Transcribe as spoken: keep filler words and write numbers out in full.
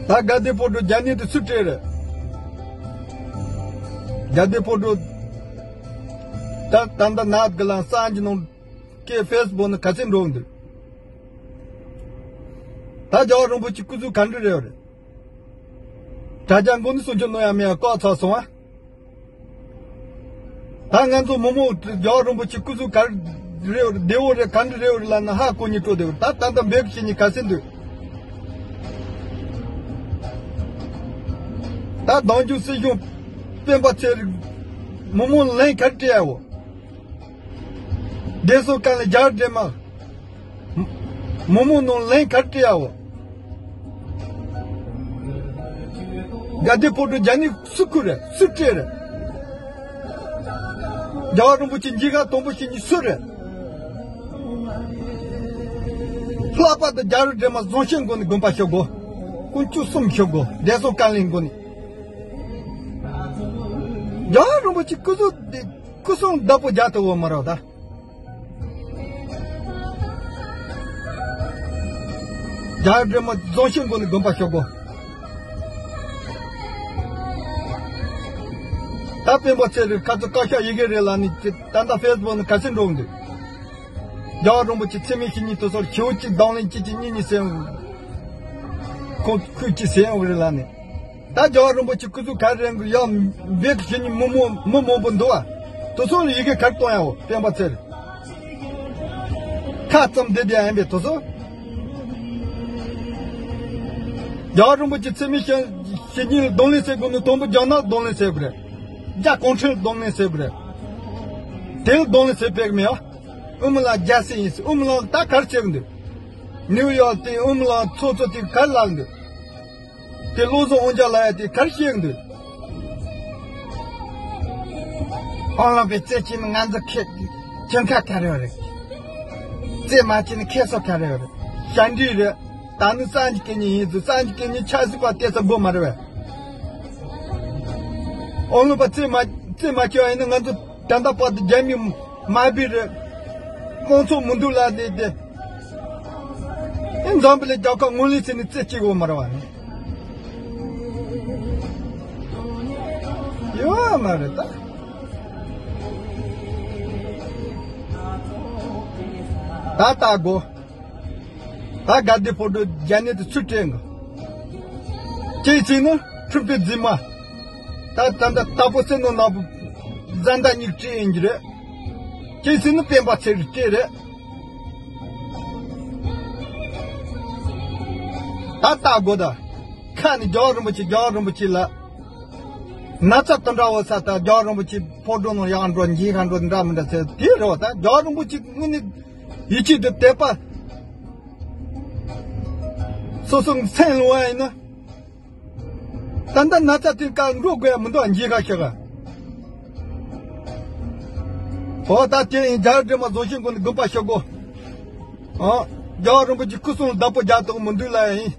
ད་དགའ་ལྡན་ཕོ་བྲང་རྒྱ་ནས་དེ་སུས་སྤྲད་རེད། དགའ་ལྡན་ཕོ་བྲང་། ད་ད་ལྟ་ནག་གི་ལ་གསར་འགྱུར་ནང་གི་ཕེ་སི་བུག་ནང་ག་ཚོད་འགྲོ་འདུག་ད་རྒྱལ་བ་རིན་པོ་ཆེ་སྐུ་གཟུགས་ག་འདྲ་རེད་རེད། དྲ་རྒྱ་མགོ་ནས་གསུང་ཆོས་གནང་ཡ་མེད་ཡ་བཀག་ཚར་སོང་ཨ། ད་ང་ཚོ་མི་མང་རྒྱལ་བ་རིན་པོ་ཆེ་སྐུ་གཟུགས་ག་རེ་རེད་བདེ་བོ་རེད་ག་འདྲ་རེད་ལབ་ན་ཧ་གོ་ཉིད་སྤྲོ་བདེ་བོ་ད་ད་ལྟ་འབེབས་བྱེད་ཉིད་ག་ཚོད་འདུག་ད་གདོང་རྒྱུག་སྲིད་གཞུང་སྤེན་པ་ཚེ་རིང་མི་མང་ལན་ག་རེ་སྤྲད་ཡ་བོ། བདེ་སྲུང་དཀའ་ལས་རྒྱ་རི་འདྲེ་མ། མི་མང་ནང་ལན་ག་རེ་སྤྲད་ཡ་བོ། དགའ་ལྡན་ཕོ་བྲང་རྒྱ་ནས་སུ་ཁུར་རེད་སུ་སྤྲད་རེད། རྒྱལ་བ་རིན་པོ་ཆེ་མཇལ་ཁ་དང་པོ་བྱེད་ཉིད་སུ་རེད། ལྷག་པར་དུ་རྒྱ་རི་འདྲེ་མ་བཟང་ཤོས་མགོ་ནས་དགོངས་པ་ཞུ་དགོས། དཀོན་མཆོག་གསུམ་ཞུ་དགོས་བདེ་སྲུང་དཀའ་ལས་མགོ་ནས། རྒྱལ་བ་རིན་པོ་ཆེ་སྐུ་གཟུགས་འདི་སྐུ་གསུང་བདག་པོ་རྒྱ་དུ་བོ་མ་རོ་ད། རྒྱ་རི་འདྲེ་མ་རྫོང་ཤིང་མགོ་ནས་དགོན་པ་ཤོག་གོ། ད་སྤེན་པ་ཚེ་རིང་ཁ་ཚོ་བཀའ་ཤག་ཡི་གེ་རེད་ལ་ནི་ད་ལྟ་ཕེ་སི་བུག་ནས་ག་ཚོད་འགྲོ་འདུག་རྒྱལ་བ་རིན་པོ་ཆེ་མཚན་སྨད་བཤེས་གཉེན་དེ་ཚོར་ཞེ་པོ་གཅིག་གདོང་ལེན་གཅིག་གཅིག་གཉིས་གཉིས་ཟེར། ཁོང་ཁུལ་གཅིག་ཟེར་ཡོང་གི་རེད་ལ་ནི། ད་རྒྱལ་བ་རིན་པོ་ཆེ་སྐུ་གཟུགས་ག་རེ་རེད་འགུལ་ཡང་འབེབས་བྱེད་ཉིན་མི་མང་མི་མང་པོ་འདུག་བ། དེ་ཚོ་ལ་ཡི་གེ་ག་རེ་གཏོང་ཡ་འོ་སྤེན་པ་ཚེ་རིང་ཁ་ཙམ་བསྡད་བསྡད་ཡ་ཡིན་པས་དེ་ཚོ། རྒྱལ་བ་རིན་པོ་ཆེ་མཚན་སྨད་བཤེས་གཉེན་ལ་གདོང་ལེན་བྱེད་དགོས་ནི་དང་པོ་རྒྱ་ནག་གདོང་ལེན་བྱེད་དགོས་རེད། རྒྱ་གུང་ཁྲན་ལ་གདོང་ལེན་བྱེད་དགོས་རེད། དེ་ལ་གདོང་ལེན་བྱེད་ཕོད་ཀྱི་མེད་ཨ། དབུ་མ་ལགས་རྒྱལ་སྲས་ཡིན་ཟེར་དབུ་མ་ལགས་ད་ག་རེ་བྱེད་ཀྱི་འདུག་ནིའུ་ཡོག་དེ་དབུ་མ་ལགས་ཚོགས་གཙོ་དེ་ག་རེ་ལབ་ཀྱི་འདུག་དེ་བློ་བཟང་དབང་རྒྱལ་ལབ་ཡ་དེ་ག་རེ་བཤད་ཀྱི་འདུག་ཨང་ལ་པའི་རྩེ་གཅིག་ནི་ང་ཚོ་ཁེ་ཁྱོད་ཁ་ག་རེ་རེད། རྩེ་མ་གཅིག་ནི་ཁེ་སོ་ག་རེ་རེད། ཞབས་འདྲེན་རེད། ད་ནི་སངས་རྒྱས་སྐད་གཉིས་ཡིན་ཚུལ་སངས་རྒྱས་སྐད་གཉིས་ཆབ་སྲིད་པ་བལྟས་ས་དགོས་མ་རེད་བས། ཨང་ལ་པ་རྩེ་མ་རྩེ་མ་ཁྱོད་ཡིན་ན་ང་ཚོ་ད་ལྟ་བར་དུ་རྒྱ་མི་མ་བི་རེད། དམངས་གཙོ་མི་འདུག་ལབ་ནས་དེ། ཨེ་འཛམ་བུ་གླིང་རྒྱལ་ཁབ་ངོས་ལེན་བྱས་ནས་རྩེ་གཅིག་འོ་མ་རེད་བ་ནི། ཡོད་མ་རེད་ད། ད་ལྟ་དགོ། ད་དགའ་ལྡན་ཕོ་བྲང་རྒྱ་ནས་དེ་ཚུར་སྤྲད་འགོ། གཅིག་བྱས་ན་ཁྲུ་པའི་རྫུན་མ། ད་ད་ད་ལྟ་པོ་སེ་ནོ་ནག་པོ། བཟའ་ཟླ་གཉིས་སྤྲད་ཡིན་གྱི་རེད། གཅིག་བྱས་ན་སྤེན་པ་ཚེ་རིང་སྤྲད་རེད། ད་ལྟ་དགོ་ད། ཁ་ནས་རྒྱལ་བ་རིན་པོ་ཆེ་རྒྱལ་བ་རིན་པོ་ཆེ་ལ། ན་ཚ་དེ་འདྲ་བོ་ས་ད་རྒྱལ་བ་རིན་པོ་ཆེ་ཕོ་བྲང་ནང་ཡང་འགྲོ་འཇིགས་ཁ་འགྲོ་འདྲ་མི་འདྲ་ཟེར་དེ་རེད་བ་ད་རྒྱལ་བ་རིན་པོ་ཆེ་དངོས་གནས་ཡིད་ཆེས་དེ་དད་པ། སོ་སོ་སེམས་ལོང་བ་ཡིན་ན། ད་ལྟ་ན་ཚ་དེ་ཀ་འགྲོ་དགོས་ཡ་མི་འདུག་འཇིགས་ཁ་ཤོར་ག་ཨོ་ད་དེ་ཡིན་རྒྱལ་བ་འདྲེ་མ་རྫོང་ཤིང་ཀུན་ནས་དགོན་པ་ཤོར་གོ་ཨོ། རྒྱལ་བ་རིན་པོ་ཆེ་སྐུ་གསུང་ལ་བདག་པོ་རྒྱག་ཐུབ་མི་འདུག་ལ་ཡིན།